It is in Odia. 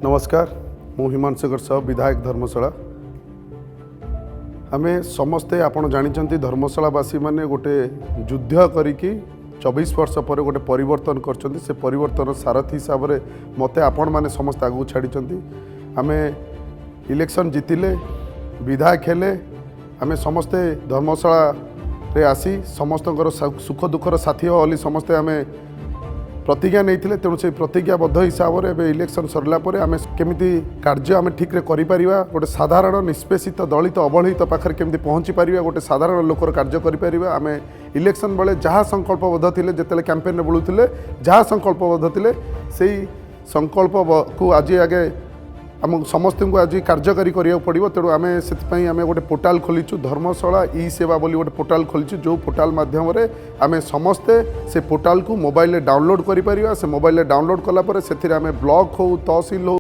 ନମସ୍କାର, ମୁଁ ହିମାଂଶୁ ଶେଖର ସାହୁ, ବିଧାୟକ ଧର୍ମଶାଳା। ଆମେ ସମସ୍ତେ, ଆପଣ ଜାଣିଛନ୍ତି, ଧର୍ମଶାଳାବାସୀମାନେ ଗୋଟେ ଯୁଦ୍ଧ କରିକି 24 ବର୍ଷ ପରେ ଗୋଟେ ପରିବର୍ତ୍ତନ କରିଛନ୍ତି। ସେ ପରିବର୍ତ୍ତନ ସାରଥୀ ହିସାବରେ ମୋତେ ଆପଣମାନେ ସମସ୍ତେ ଆଗକୁ ଛାଡ଼ିଛନ୍ତି। ଆମେ ଇଲେକ୍ସନ୍ ଜିତିଲେ, ବିଧାୟକ ହେଲେ, ଆମେ ସମସ୍ତେ ଧର୍ମଶାଳାରେ ଆସି ସମସ୍ତଙ୍କର ସୁଖ ଦୁଃଖର ସାଥୀ ହେବ ବୋଲି ସମସ୍ତେ ଆମେ ପ୍ରତିଜ୍ଞା ନେଇଥିଲେ। ତେଣୁ ସେଇ ପ୍ରତିଜ୍ଞାବଦ୍ଧ ହିସାବରେ ଏବେ ଇଲେକ୍ସନ୍ ସରିଲା ପରେ ଆମେ କେମିତି କାର୍ଯ୍ୟ ଆମେ ଠିକ୍ରେ କରିପାରିବା, ଗୋଟେ ସାଧାରଣ ନିଷ୍ପେଷିତ, ଦଳିତ, ଅବହେଳିତ ପାଖରେ କେମିତି ପହଞ୍ଚି ପାରିବା, ଗୋଟେ ସାଧାରଣ ଲୋକର କାର୍ଯ୍ୟ କରିପାରିବା, ଆମେ ଇଲେକ୍ସନ୍ ବେଳେ ଯାହା ସଂକଳ୍ପବଦ୍ଧ ଥିଲେ, ଯେତେବେଳେ କ୍ୟାମ୍ପେନ୍ରେ ବୁଲୁଥିଲେ ଯାହା ସଂକଳ୍ପବଦ୍ଧ ଥିଲେ, ସେଇ ସଂକଳ୍ପକୁ ଆଜି ଆଗେ ଆମକୁ ସମସ୍ତଙ୍କୁ ଆଜି କାର୍ଯ୍ୟକାରୀ କରିବାକୁ ପଡ଼ିବ। ତେଣୁ ଆମେ ସେଥିପାଇଁ ଆମେ ଗୋଟେ ପୋର୍ଟାଲ ଖୋଲିଛୁ, ଧର୍ମଶାଳା ଇ ସେବା ବୋଲି ଗୋଟେ ପୋର୍ଟାଲ ଖୋଲିଛୁ, ଯେଉଁ ପୋର୍ଟାଲ ମାଧ୍ୟମରେ ଆମେ ସମସ୍ତେ ସେ ପୋର୍ଟାଲକୁ ମୋବାଇଲରେ ଡାଉନଲୋଡ଼ କରିପାରିବା। ସେ ମୋବାଇଲରେ ଡାଉନଲୋଡ଼ କଲା ପରେ ସେଥିରେ ଆମେ ବ୍ଲକ ହଉ, ତହସିଲ ହଉ